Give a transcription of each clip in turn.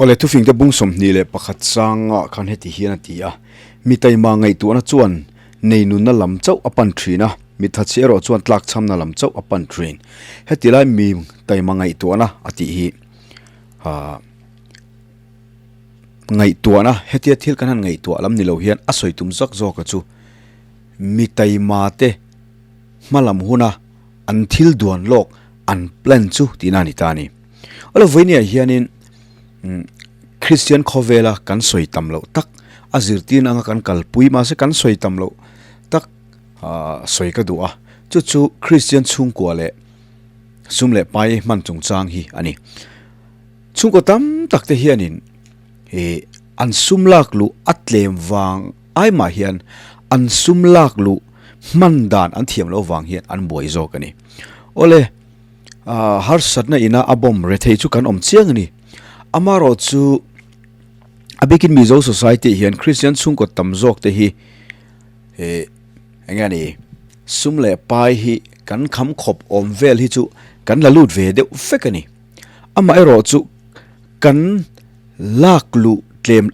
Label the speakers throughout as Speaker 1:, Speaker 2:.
Speaker 1: Awle thufingte bung 21 changa khan heti hian a ti a, Mi taima ngaihtuahna chuan nei nunna lam chauh a pan thin a, mi thatchhe erawh chuan tlakchhamna lam chauh a pan thin. Heti lai mi taima ngaihtuahna a tih hi ah ngaihtuahna hetia thil kan han ngaihtuah lam ni lo hian a sawi tum zawk zawk a chu mi taima te hma lam huna an thil duan lawk an plan chu tihna a ni ta a ni. Awle vawinia hianin Kristian khawvela kan sawi tam loh tak a zirtir anga kan kalpui mahse kan sawi tam loh tak ah sawi ka duh a chu chu Kristian chhungkua leh sum leh pai hman chungchang hi a ni. Chhungkaw tam tak te hianin ih an sum lak luh a tlem vang ai mah hian an sum lak luh hman dan an thiam loh vang hian an buai zawk a ni. Awle. Ah harsatna ina a bawm rethei chu kan awm chiang a ni. Amaherawh chu a bikin Mizo society hian Christian chhungkaw tam zawk te hi eh eng nge ni sum leh pai hi kan kham khawp awm vel hi chu kan la lut ve deuh vek a ni. Amaherawh chu kan lak luh tlem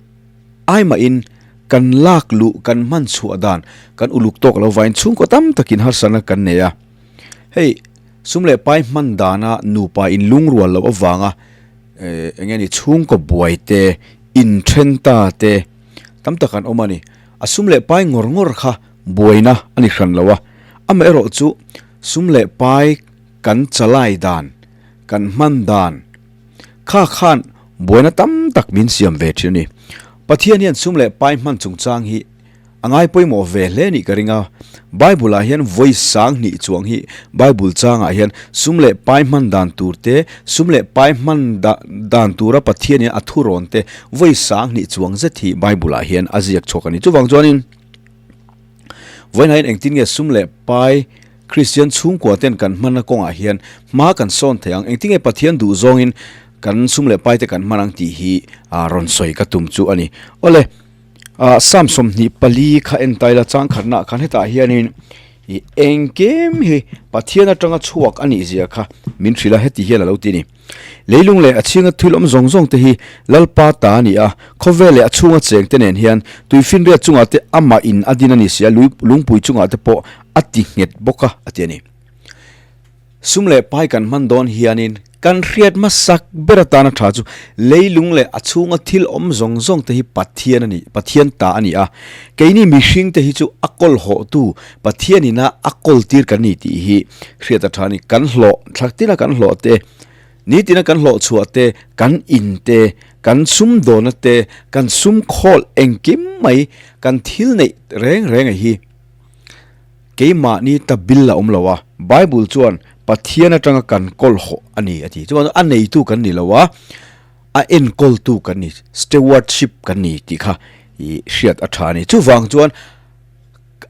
Speaker 1: ai mahin kan lak luh kan hman chhuah dan kan uluk tawk lo vangin chhungkaw tam takin harsatna kan nei a. Hei sum leh pai hman dana nupa in lungrual loh avanga eh eng nge ni chhungkaw buai te inthen ta te tam tak an awm a ni. A sum leh pai ngawr ngawr kha buaina a ni hran lo a, amaherawh chu sum leh pai kan chalai dan kan hman dan kha khan buaina tam tak min siam ve thin a ni. Pathian hian sum leh pai hman chungchang hi A ngai pawimawh ve hle nih ka ring a, Bible ah hian vawi sang hnih chuang hi Bible changah hian sum leh pai hman dan tur te, sum leh pai hman dan tura Pathian in a thurawn te vawi sang hnih chuang zet hi Bible ah hian a ziak chhuak a ni. Chuvang chuanin vawiin hian engtin nge sum leh pai Kristian chhungkua ten kan hmanna kawngah hian hma kan sawn thei ang, engtin nge Pathian duh zawngin kan sum leh pai te kan hman ang tih hi rawn sawi ka tum chu a ni. Awle. Ah Psalm 24 kha en taila chang khatna khan hetah hianin ih engkim hi Pathian atanga chhuak a nih zia kha min hrilh a heti hian a lo ti a ni. Leilung leh a chhinga thil awm zawng zawng te hi Lalpa ta a ni a, khawvel leh a chhunga cheng te nen hian tuifinriat chungah te amah in a din a ni si a, lungpui chungah te pawh a ti nghet bawk a a ti a ni. Sum leh pai kan hman dawn hianin kan hriat hmasak ber atana tha chu leilung leh a chhunga thil awm zawng zawng te hi Pathian a ni, Pathian ta a ni a. Keini mihring te hi chu a kawlhawhtu Pathian ina a kawltir kan ni tih hi hriat a tha a ni. Kan hlawh, thlaktina kan hlawh te, nitina kan hlawh chhuah te, kan in te, kan sumdawna te, kan sum khawl engkim mai kan thil neih reng reng a hi. Keimahni ta bil a awm lo a, Bible chuan Pathian atanga kan kawlhawh a ni a ti. Chuan a neitu kan ni lo a, a enkawltu kan ni, stewardship kan ni tih kha i hriat a tha a ni. Chuvang chuan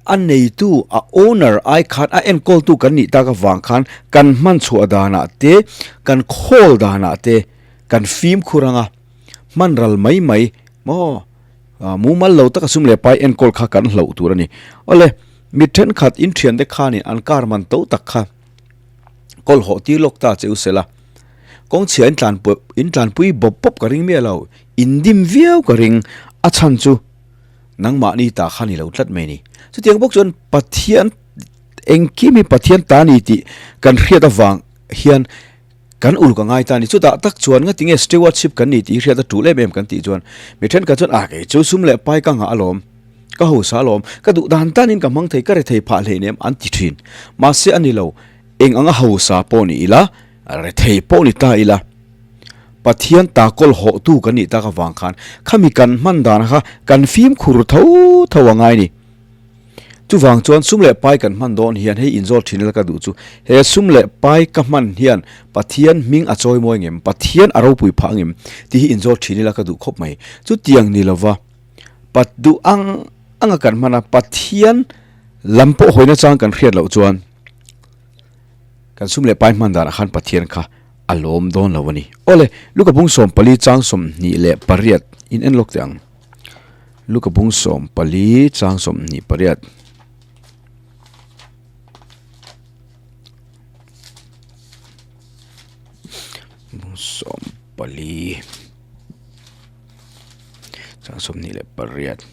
Speaker 1: a neitu, a owner ai khan a enkawltu kan nih tak avang khan kan hman chhuah danah te, kan khawl danah te kan fimkhur anga hman ral mai mai maw? Mumal lo taka sum leh pai enkawl kha kan hlauh tur a ni. Awle, mi thenkhat in thiante khanin an car man to tak kha kawl hawh tir lawk ta che u sela. Kawngchhia in tlan in tlanpui bawp bawp ka ring miah lo, in dim viau ka ring, a chhan chu nangmahni ta kha ni lo tlat mai ni. Chutiang bawk chuan Pathian engkim hi Pathian ta ni tih kan hriat avang hian Kan uluk a ngai ta a ni. Chutah tak chuan ngati nge stewardship kan ni tih hi hriat a tul em em kan tih chuan mi thenkhat chuan ah kei chu sum leh pai ka nghah alawm, ka hausa alawm, ka duh dan danin ka hmang thei, ka rethei phah hleinem an ti thin. Mahse a ni lo, eng anga hausa pawh ni ila, rethei pawh ni ta ila, Pathian ta kawl hawhtu kan nih tak avang khan khami kan hman dan kha kan fimkhur tho tho a ngai ni. Chuvang chuan sum leh pai kan hman dawn hian hei inzawt thin ila ka duh chu he sum leh pai ka hman hian Pathian hming a chawi mawi ngem, Pathian a ropui phah ngem tih hi inzawt thin ila ka duh khawp mai. Chutiang ni lova Pat duh ang anga kan hman a, Pathian lam pawh hawina chang kan hriat loh chuan kan sum leh pai hman danah khan Pathian kha a lawm dawn lo a ni. Awle, Luka bung 14 chang 28 in en lawk teh ang. Luka bung 14 chang 28. Bung 14. Chang 28.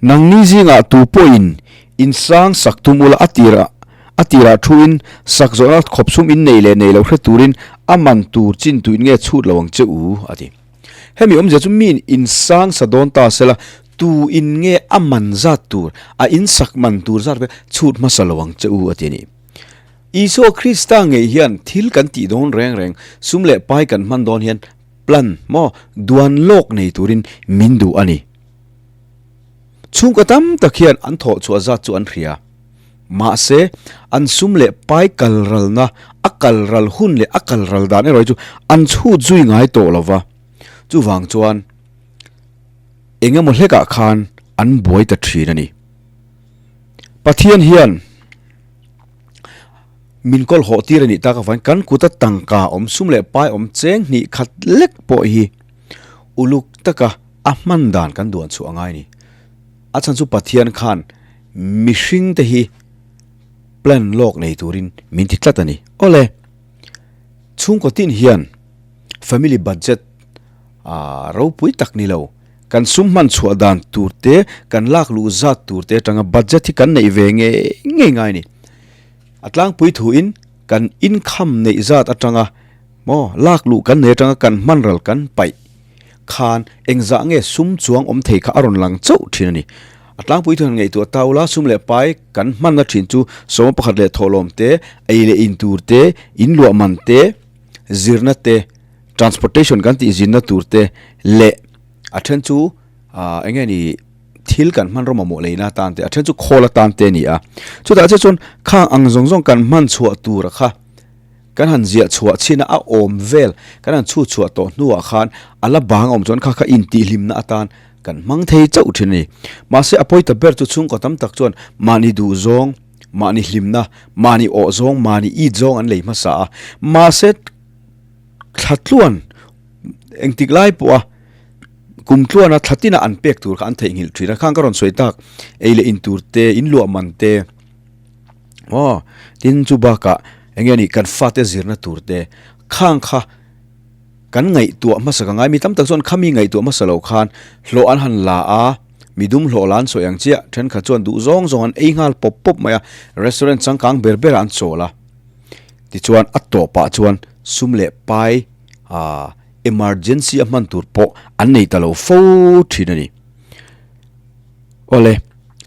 Speaker 1: Nangni zingah tu pawhin in sang sak tum ula a tirah a tirah thuin sak zawhna khawp sum in nei leh nei lo hre turin a man tur chin tuin nge chhut lo ang che u a ti. Hemi awmzia chu miin in sang sa dawn ta sela tu in nge a man zat tur a in sak man tur zat vek chhut hmasa lo ang che u a ti a ni. Isua Krista ngei hian thil kan tih dawn reng reng sum leh pai kan hman dawn hian plan maw duan lawk nei turin min duh a ni. Chhungkaw tam tak hian an thawh chhuah zat chu an hria. Mahse, an sum leh pai kal ralna, a kal ral hun leh a kal ral dan erawh hi chu an chhut zui ngai tawh lo va. Chuvang chuan eng emaw hlekah khan an buai ta thin a ni. Pathian hian min kawl hawh tir a nih tak avangin kan kuta tangka awm sum leh pai awm cheng hnih khat lek pawh hi uluk taka a hman dan kan duan chhuah a ngai a ni. A chhan chu Pathian khan mihring te hi plan lawk nei turin min ti tlat a ni. Awle, chhungkaw tin hian family budget ah ropui tak ni lo. Kan sum hman chhuah dan tur te, kan lak luh zat tur te atanga budget hi kan neih ve ngei ngei ngai a ni. A tlangpui thuin kan income neih zat atanga maw lak luh kan nei atanga kan hman ral kan paih khan engzah nge sum chuang awm thei kha a rawn lang chauh thin a ni. A tlangpui thuin han ngaihtuah ta ula sum leh pai kan hmanna thin chu sawma pakhat leh thawhlawm te, ei leh in tur te, in luah man te, zirna te, Transportation kan tih zinna tur te leh a then chu ah eng nge ni thil kan hmanraw mamawh leina atan te a then chu khawl atan te a ni a chutah chiah chuan khang ang zawng zawng kan hman chhuah tur a kha kan han ziah chhuah chhin a a awm vel kan han chhut chhuah tawh hnuah khan a la bang a awm chuan kha kha intihhlimna atan kan hmang thei chauh thin a ni mahse a pawi ta ber chu chhungkaw tam tak chuan mahni duh zawng mahni hlimna mahni awh zawng mahni it zawng an lei hmasa a mahse. Thla tluan engtik lai pawha kum tluana thla tina an pek tur kha an theihnghilh thin a khang ka rawn sawi tak ei leh in tur te in luah man te aw tin chu bakah eng nge ni kan fate zirna tur te khang kha kan ngaihtuah hmasa ka ngai mi tam tak chuan khami ngaihtuah hmasa lo khan hlawh an han la a midum hlawh la an sawi ang chiah thenkhat chuan duh zawng zawng an ei nghal pawp pawp mai a restaurant changkang ber ber ah an chawl a. Tichuan a tawpah chuan sum leh pai ah emergency a hman tur pawh an nei ta lo fo thin a ni. Awle,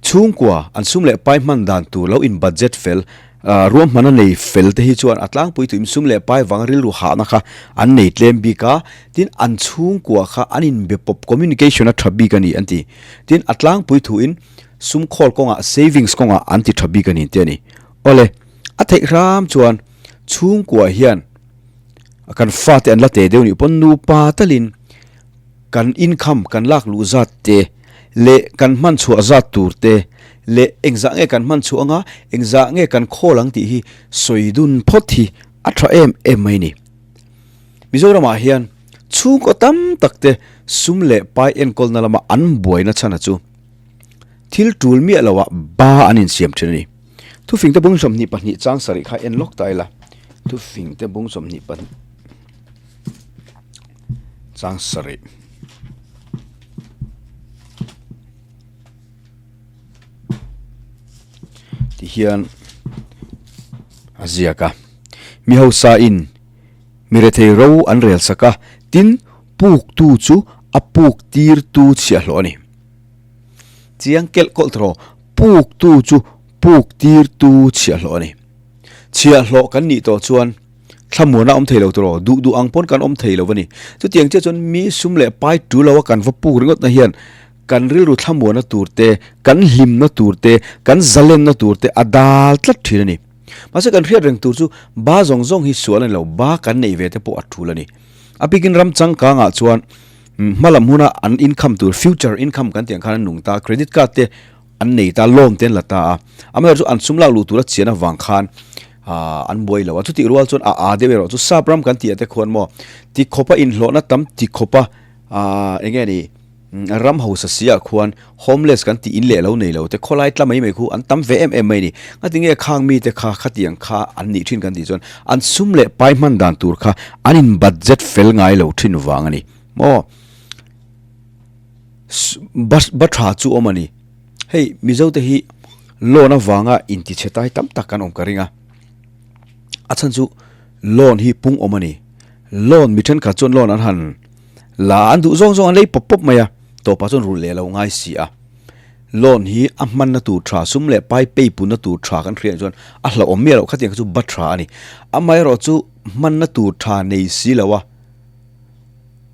Speaker 1: chhungkua an sum leh pai hman dan tur lo in budget fel ah ruahman a nei fel te hi chuan a tlangpui tuin sum leh pai vang rilru hahna kha an nei tlem bik a, tin an chhungkua kha an inbe pawp communication a tha bik a ni an ti. Tin a tlangpui thuin sum khawl kawngah savings kawngah an ti tha bik a ni te a ni. Awle, a theih hram chuan chhungkua hian kan fate an la te deuh nih pawn nupa talin kan income kan lak luh zat te leh kan hman chhuah zat tur te leh engzah nge kan hman chhuah anga engzah nge kan khawl ang tih hi sawi dun phawt hi a tha em em mai ni. Mizoramah hian chhungkaw tam tak te sum leh pai enkawlna lama an buaina chhan a chu. Thil tul miah lo ah ba an insiam thin a ni. Thufingte bung 22 chang sarih kha en lawk ta ila. Thufingte bung 22 chang sarih. Ti hian a ziak a. Mi hausa in mi rethei ro an rel sak a, tin puk tu chu a puk tir tu chhiahhlawh a ni. Chiang kelh kawlh tawh puk tu chu puk tir tu chhiahhlawh a ni. Chhiahhlawh kan nih tawh chuan thlamuan a awm thei lo tawh duh duh ang pawn kan awm thei lo a ni. Chutiang chiah chuan mi sum leh pai tu lo a kan va puk ringawt na hian kan rilru thlamuan na tur te, kan hlimna tur te, kan zalenna tur te a dal tlat thin a ni. Mahse kan hriat reng tur chu ba zawng zawng hi sual a ni lo, ba kan neih ve te pawh a tul a ni. A bikin ram changkangah chuan hma lam huna an income tur future income kan tih ang khan an nung ta credit card te an nei ta loan te an la ta a amaherawh chu an sum lak luh tura chian avang khan ah an buai lo a chutih rual chuan a a deuh erawh chu sap ram kan tih ah te khuan maw ti khawpa inhlawhna tam ti khawpa ah eng nge ni ram hausa si ah khuan homeless kan tih in leh lo nei lo te khawlai tla mai mai khu an tam ve em em mai a ni ngati nge khang mite kha khatiang kha an nih thin kan tih chuan an sum leh pai hman dan tur kha an in budget fel ngai lo thin vang a ni. Maw? Ba tha chu awm a ni. Hei Mizo te hi loan avanga intichhe tai tam tak kan awm ka ring a. A chhan chu loan hi pung awm a ni. Loan mi thenkhat chuan loan an han la an duh zawng zawng an lei pawp pawp mai a, tawpah chuan rulh leh lo ngai si a. Loan hi a hmanna tur tha sum leh pai pei punna tur tha kan hriat chuan a hlauhawm miah loh khatiang kha chu ba tha a ni. Amaherawh chu hmanna tur tha nei si lo a.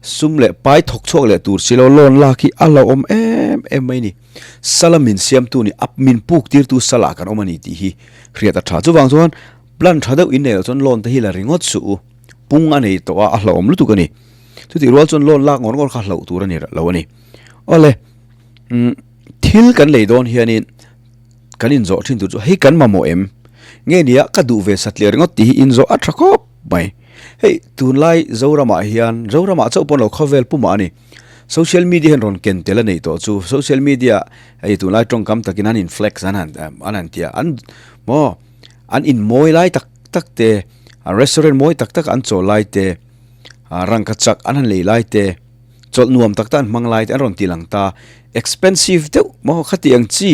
Speaker 1: Sum leh pai thawk chhuak leh tur si lo loan lak hi a hlauhawm em em mai ni. Sala min siamtu ni a min puk tirtu salah kan awm a ni tih hi hriat a tha. Chuvang chuan plan tha deuh in nei loh chuan loan te hi la ringawt suh u. Pung a nei tawh a, a hlauhawm lutuk a ni. Chutih rual chuan loan lak ngawr ngawr kha hlauh tur a ni lo a ni. Awle, umm thil kan lei dawn hianin kan inzawh thin tur chu hei kan mamawh em? Nge nia ka duh ve satliah ringawt tih hi inzawh a tha khawp mai. Hei tunlai Zoramah hian Zoramah chauh pawh lo khawvel pumah a ni. Social media hian rawn ken tel a neih tawh chu social media hei tunlai tawngkam takin an in flex an han an han tia an maw an in mawi lai tak tak te restaurant mawi tak tak an chawl lai te rangkachak an han lei lai te chawlh nuam tak tak an hmang lai te an rawn ti lang ta expensive deuh maw khati ang chi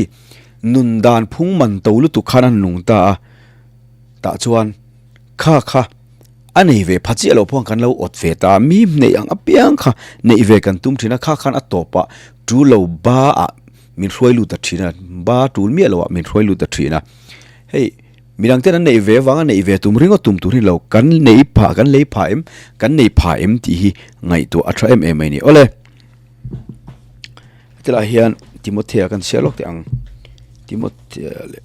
Speaker 1: nun dan phung man to lutuk khan an nung ta a tah chuan kha kha a nei ve pha chiah loh pawh kan lo awt ve ta mi neih ang apiang kha neih ve kan tum thin a kha khan a tawp ah tul lo ba ah min hruai lut ta thin a ba tul miah loh ah min hruai lut ta thin a hei midang ten an neih ve avanga neih ve tum ringawt tum tur hi lo kan nei phah kan lei phah em kan nei phah em tih hi ngaihtuah a tha em em mai a ni awle. Hetilai hian Timothea kan chhiar lawk teh ang Timothea leh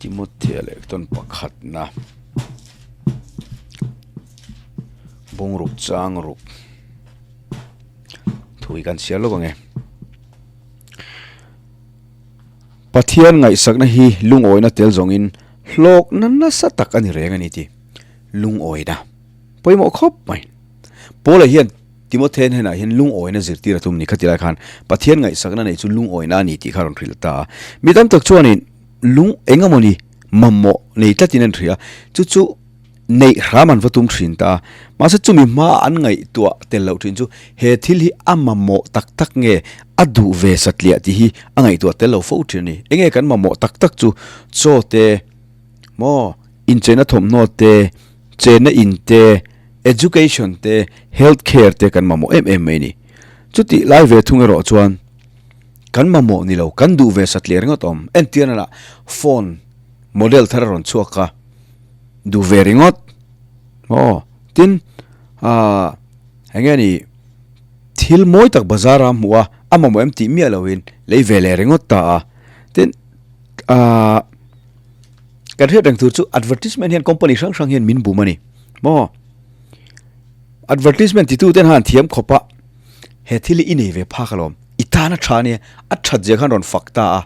Speaker 1: Timothea leh tawn pakhatna bungruk chang ruk thui kan chhiar lawk ang e. Pathian ngaihsakna hi lungawina tel zawngin hlawkna nasa tak a ni reng a ni tih lungawina pawimawh khawp mai. Paula hian Timothea hnenah hian lungawina zirtir a tum ni kha tilai khan Pathian ngaihsakna neih chu lungawina a ni tih kha a rawn hrilh ta a. Mi tam tak chuanin lung eng emawni mamawh nei tlatin an hria chu chu Neih hram an va tum thin ta a, mahse chumi hma an ngaihtuah tel loh thin chu he thil hi a mamawh tak tak nge a duh ve satliah tih hi a ngaihtuah tel lo fo thin a ni. Enge kan mamawh tak tak chu chaw te maw, incheina thawmhnaw te, chenna in te, education te, health care te kan mamawh em em mai a ni. Chutih lai ve thung erawh chuan kan mamawh ni lo, kan duh ve satliah ringawt awm. Entirna lah phone model thar a rawn chhuak a. duh ve ringawt aw tin ahh eng nge ni thil mawi tak bazar a hmuh a a mamawh em tih miah lo in lei ve leh ringawt ta a tin ahh kan hriat reng tur chu advertisement hian company hrang hrang hian min bum a ni maw advertisement ti tu ten han thiam khawp a he thil hi i nei ve phak alawm i tan a tha ania a that zia khan rawn fak ta a.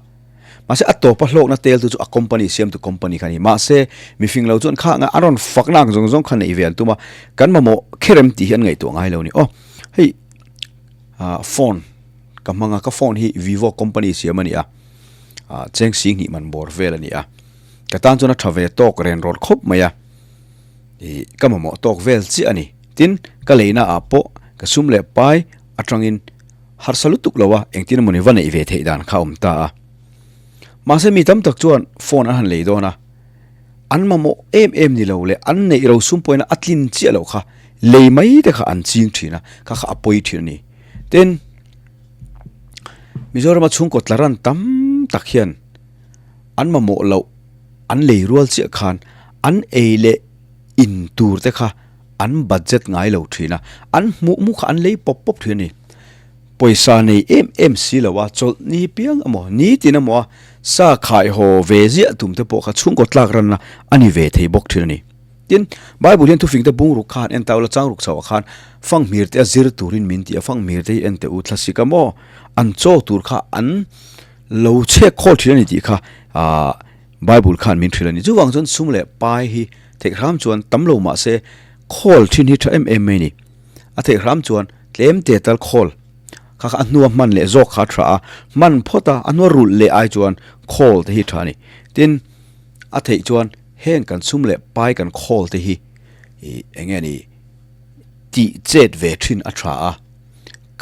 Speaker 1: Mahse a tawpa hlawkna teltu chu a company siamtu company kha a ni. Mahse mifing lo chuan kha anga an rawn fakna ang zawng zawng kha neih ve an tum a, kan mamawh kher em tih hi an ngaihtuah ngai lo a ni. Aw hei ah phone ka hmang a, ka phone hi Vivo company siam a ni a, ah cheng sing hnih man bawr vel a ni a, ka tan chuan a tha ve tawk ren rawt khawp mai a, ih ka mamawh tawk vel chiah a ni. Tin ka leina ah pawh ka sum leh pai atangin Harsa lutuk lo a, engtin emawni va neih ve theih dan kha a awm ta a. Mahse mi tam tak chuan phone an han lei dawn a, an mamawh em em ni lo leh an neih ro sum pawhin a tlin chiah loh kha lei mai te kha an ching thin a, kha kha a pawi thin a ni. Tin, Mizorama chhungkaw tla ran tam tak hian an mamawh loh an lei rual chiah khan an ei leh in tur te kha an budget ngai lo thin a, an hmuh hmuh kha an lei pawp pawp thin a ni. Pawisa nei em em si lo a, chawlh ni piang emaw, nitin emaw a sa khai haw ve ziah tum te pawh kha chhungkaw tlak ranna a ni ve thei bawk thin a ni. Tin, Bible hian thufing te bungruk kha han en ta ula, changruk chhoah khan fanghmir te a zir turin min ti a, fanghmir te hi en teh u, thlasik emaw an chaw tur kha an lo chhek khawl thin a ni tih kha aah Bible khan min hrilh a ni. Chuvang chuan sum leh pai hi theih hram chuan tam lo mah se khawl thin hi tha em em mai a ni. A theih hram chuan tlem te tal khawl kha kha a hnua hman leh zawk kha a tha a, hman phawt a, a hnua rulh leh ai chuan khawl te hi tha a ni. Tin, a theih chuan heng kan sum leh pai kan khawl te hi ih eng nge ni tih chet ve thin a tha a,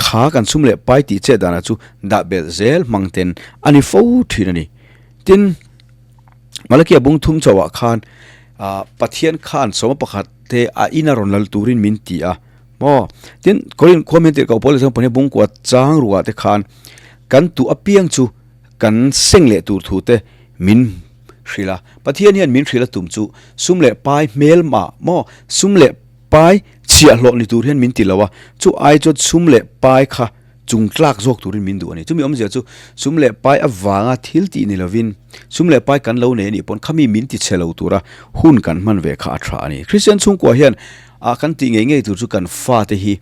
Speaker 1: kha kan sum leh pai tih chet danah chu dah belh zel hmang ten a ni fo thin a ni. Tin, Malakia bung thum chauhah khan ah Pathian khan sawma pakhat te a ina rawn lal turin min ti a maw? Tin, Korin khua min tirhkoh pawl leh chuan Pahnih bung kua chang ruah te khan kan tuh apiang chu kan seng leh tur thu te min hrilh a. Pathian hian min hrilh a tum chu sum leh pai hmel mah maw? Sum leh pai chhiahhlawh ni tur hian min ti lo a, chu ai chuan sum leh pai kha chung tlak zawk turin min duh a ni. Chumi awmzia chu sum leh pai avanga thil tih ni lovin sum leh pai kan lo nei a nih pawn khami min ti chhe lo tura hun kan hman ve kha a tha a ni. Kristian chhungkua hian ah kan tih ngei ngei tur chu kan fate hi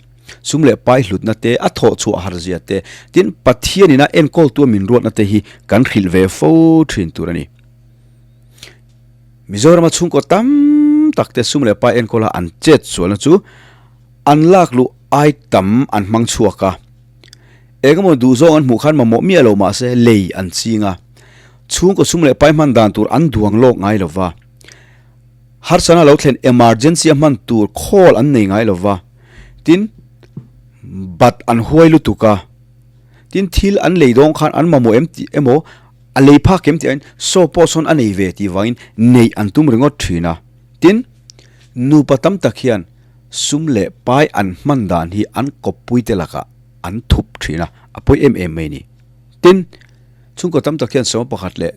Speaker 1: sum leh pai hlutna te, a thawh chhuah har zia te, tin Pathianin a enkawltu a min ruatna te hi kan hrilh ve fo thin tur a ni. Mizorama chhungkaw tam tak te sum leh pai enkawla an chet sualna chu An lak luh ai tam an hmang chhuak a, engemaw duhzawng an hmuh khan mamawh miah lo mahse lei an ching a, chhungkaw sum leh pai hman dan tur an duang lawk ngai lo va, harsana lo thlen emergency a hman tur khawl an nei ngai lo va, tin bat an huai lutuk a, tin thil an lei dawng khan an mamawh em tih emaw a lei phak em tih aiin saw pawh sawn a nei ve tih vangin neih an tum ringawt thin a, tin nupa tam tak hian Sum leh pai an hman dan hi an kawppuite lakah an thup thin a, a pawi em em mai a ni. Tin, chhungkaw tam tak hian sawma pakhat leh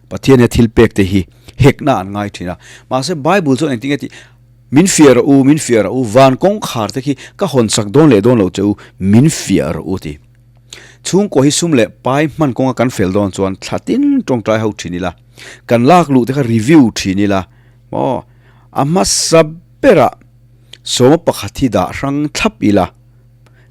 Speaker 1: Pathian-a thil pek te hi hekna an ngai thin a. Mahse, Bible chuan engtin nge tih, Min fiah rawh u, min fiah rawh u, van kawngkhar te khi ka hawn sak dawn leh dawn loh che u, min fiah rawh u ti. Chhungkaw hi sum leh pai hman kawnga kan fel dawn chuan thla tin tawngtai ho thin ila, kan lak luh te kha review thin ila, maw, a hmasa berah sawma pakhat hi dah hrang thlap ila,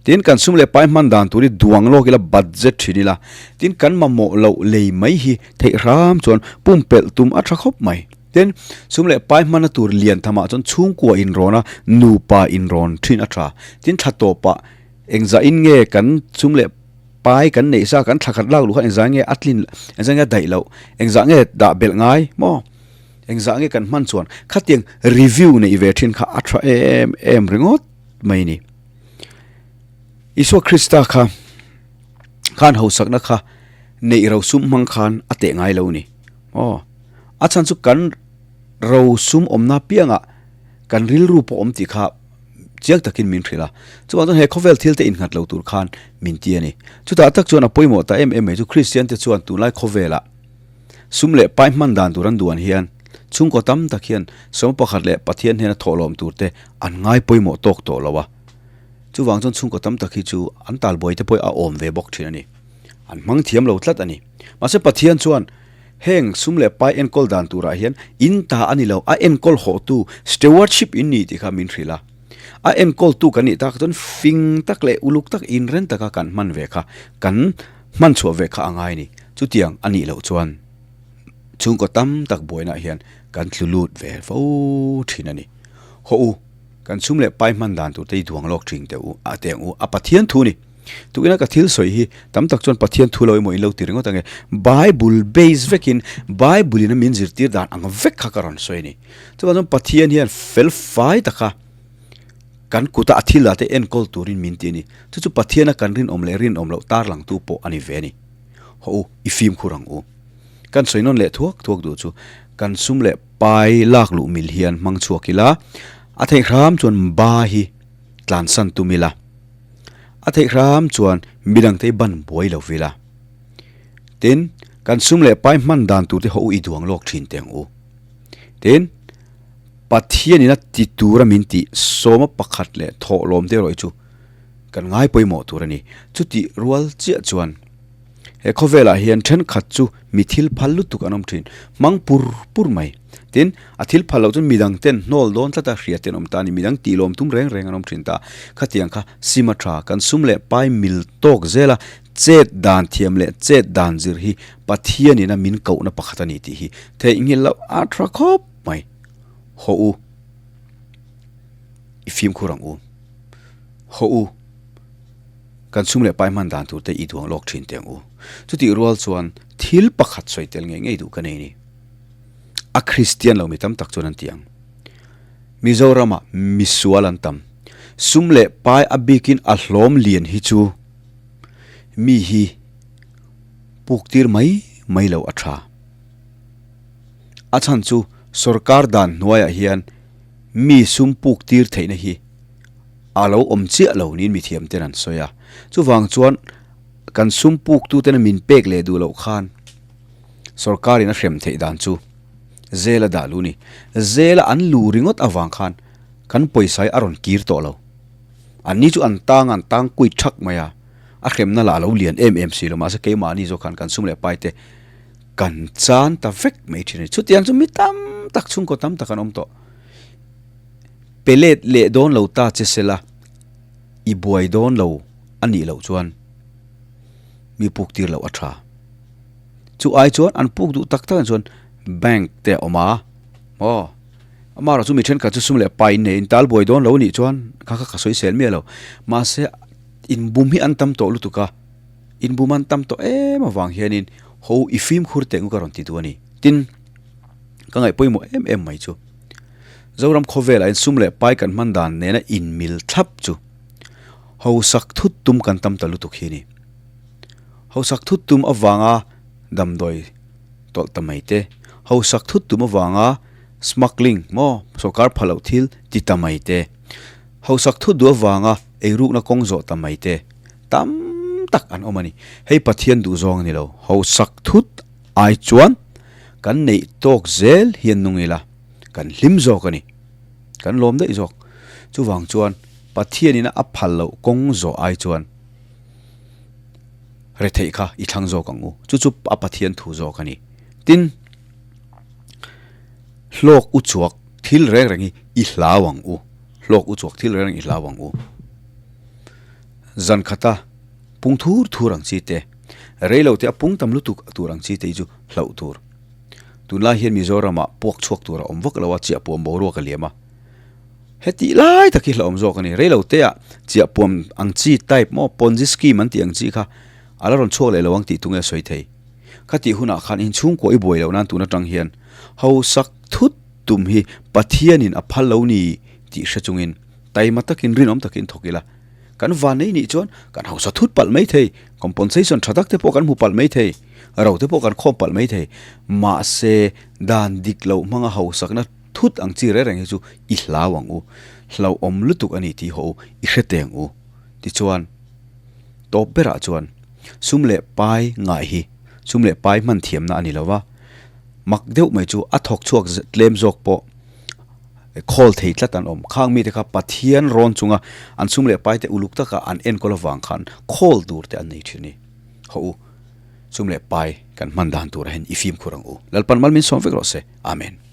Speaker 1: tin kan sum leh pai hman dan tur hi duang lawk ila, budget thin ila, tin kan mamawh loh lei mai hi theih hram chuan pumpelh tum a tha khawp mai. Tin, sum leh pai hmanna tur lian thamah chuan chhungkua inrawn a, nupa inrawn thin a tha. Tin, thla tawpah engzah-in nge kan sum leh pai kan neih sa, kan thla khat lak luh khan engzah nge a tlin, engzah nge a daih loh, engzah nge dah belh ngai maw? Engzah nge kan hman chuan khatiang review neih ve thin kha a tha em em ringawt mai ni. Isua Krista kha khan hausakna kha neih rosum hmang khan a teh ngai lo ni. Aw, a chhan chu kan rosum awmna piangah kan rilru pawh awm tih kha chiang takin min hrilh a. Chuvang chuan he khawvel thil te innghat lo tur khan min ti a ni. Chutah tak chuan a pawimawh ta em em mai chu Kristian te chuan tunlai khawvelah Sum leh pai hman dan tur an duan hian chhungkaw tam tak hian sawma pakhat leh Pathian hnena thawhlawm tur te an ngai pawimawh tawk tawh lo a. Chuvang chuan chhungkaw tam tak hi chu an talbuai te pawh a awm ve bawk thin a ni. An hmang thiam lo tlat a ni. Mahse Pathian chuan heng sum leh pai enkawl dan turah hian in ta a ni lo, a enkawl hawhtu, stewardship, in ni tih kha min hrilh a. A enkawltu kan nih tak chuan fing tak leh uluk tak inren taka kan hman ve kha kan Hman chhuah ve kha a ngai a ni. Chutiang a nih loh chuan chhungkaw tam tak buainaah hian kan tlu lut ve fo thin a ni. Haw u, kan chhum leh pai hman dan tur te hi duang lawk thin teh u, a teng u, a Pathian thu a ni. Tukina ka thil sawi hi tam tak chuan Pathian thu lo emaw in lo ti ringawt ange. Bible base vekin Bible in a min zirtir dan ang vek kha ka rawn sawi a ni. Chuvang chuan Pathian hian fel fai taka Kan kuta a thil ate enkawl turin min ti a ni. Chu chu Pathiana kan rinawm leh rinawm loh tarlangtu pawh a ni ve a ni. Haw u, i fimkhur ang u. Kan sawi nawn leh thuak thuak duh chu kan sum leh pai lak luh mil hian hmang chhuak ila, a theih hram chuan ba hi tlansan tum ila, a theih hram chuan midangte hi ban buai lo vila. Tin, kan sum leh pai hman dan turte haw u i duang lawk thin teh ang u. Tin. Pathianin a ti tura min tih sawma pakhat leh thawhlawm te erawh hi chu kan ngai pawimawh tur a ni. Chutih rual chiah chuan he khawvelah hian thenkhat chu mi thil phal lutuk an awm thin, hmang pur pur mai. Tin, a thil phal loh chuan midang ten hnawl dawn tlata hria te an awm ta a ni, midang tih lawm tum reng reng an awm thin ta. Khatiang kha sim a tha, kan sum leh pai mil tawk zela chet dan thiam leh chet dan zir hi Pathianin a min kohna pakhat a ni tih hi theihnghilh loh a tha khawp mai. Haw u, i fimkhur ang u. Haw u, kan chhum leh pai hman dan tur te i duang lawk thin teh ang u. Chutih rual chuan thil pakhat sawi tel ngei ngei duh ka nei ni. A Kristian lo mi tam tak chuan an ti ang. Mizoramah misual an tam. Sum leh pai a bikin a hlawm lian hi chu mi hi puk tir mai mai lo a tha. A chhan chu sorkar dan hnuaiah hian mi sum puk tir theihna hi a lo awm chiah lo niin mithiam ten an sawi a. Chuvang chuan kan sum puk tuten min pek leh duh loh khan sorkarin a hrem theih dan chu Zela dah luh ni. Zela an lu ringawt avang khan kan pawisa hi a rawn kir tawh lo. Anni chu an tang a, an tang kuit thak mai a, a hremna lah a lo lian em em si lo. Mahse keimahni zawk khan kan sum leh pai te kan chan ta vek mai thin a ni. Chutiang chu mi tam tak chhungkaw tam tak an awm tawh. Pe let leh dawn lo ta che sela i buai dawn lo a nih loh chuan mi puk tir loh a tha. Chu ai chuan an puk duh tak tak chuan bank te a awm a, aw amaherawh chu mi thenkhat chu sum leh pai in nei in tal buai dawn lo nih chuan kha kha ka sawi sel miah lo. Mahse inbum hi an tam tawh lutuk a, inbum an tam tawh em avang hianin ho i fimkhur teh ngawk a rawn ti duh a ni. Tin, ka ngaih pawimawh em em mai chu Zoram khawvelah hian sum leh pai kan hman dan nena inmil thlap chu hausak thut tum kan tam ta lutuk hi a ni. Hausak thut tum avanga damdawi tawlh ta mai te, hausak thut tum avanga smuggling maw sorkar pha loh thil ti ta mai te, hausak thut duh avanga eirukna kawng zawh ta mai te tam tak an awm a ni. Hei Pathian duh zawng a ni lo. Hausak thut ai chuan kan neih tawk zel hian nung ila kan hlim zawk a ni. Kan lawm daih zawk. Chuvang chuan Pathianina a phal loh kawng zawh ai chuan Retheih kha i thlang zawk ang u. Chu chu a Pathian thu zawk a ni. Tin, hlawk u chhuak thil reng reng hi i hlau ang u. Hlawk u chhuak thil reng reng i hlau ang u. Zan khata pung thur thur ang chi te, rei lo te a pung tam lutuk tur ang chi te hi chu hlauh tur. Tunlai hian Mizoramah puak chhuak tur a awm vak lo a, chiahpuam boruak a liam a. Hetih lai tak hi hlauhawm zawk a ni. Reilo te ah chiahpuam ang chi type maw Ponzi scheme an tih ang chi kha a la rawn chhuak leh lo ang tih tunge a sawi thei. Khatih hunah khan inchhungkuah i buai loh nan tun atang hian hausak thut tum hi Pathianin a phal lo ni tih hre chungin taima takin rinawm takin thawk ila. Kan van nei nih chuan kan hausa thut palh mai thei, compensation tha tak te pawh kan hmu palh mai thei, ro te pawh kan khawm palh mai thei. Mahse dan dik loh hmanga hausakna Thut ang chi reng reng hi chu i hlau ang u, hlauhawm lutuk a ni tih haw u, i hre teng u. Tichuan, tawp berah chuan sum leh pai ngai hi sum leh pai hman thiamna a ni lo va, mak deuh mai chu a thawk chhuak tlem zawk pawh khawl thei tlat an awm. Khang mite kha Pathian rawn chunga an sum leh paite uluk taka an enkawl avang khan khawl tur te an nei thin a ni. Haw u, sum leh pai kan hman dan turah hian i fimkhur ang u. Lalpan mal min sawm vek rawh se. Amen.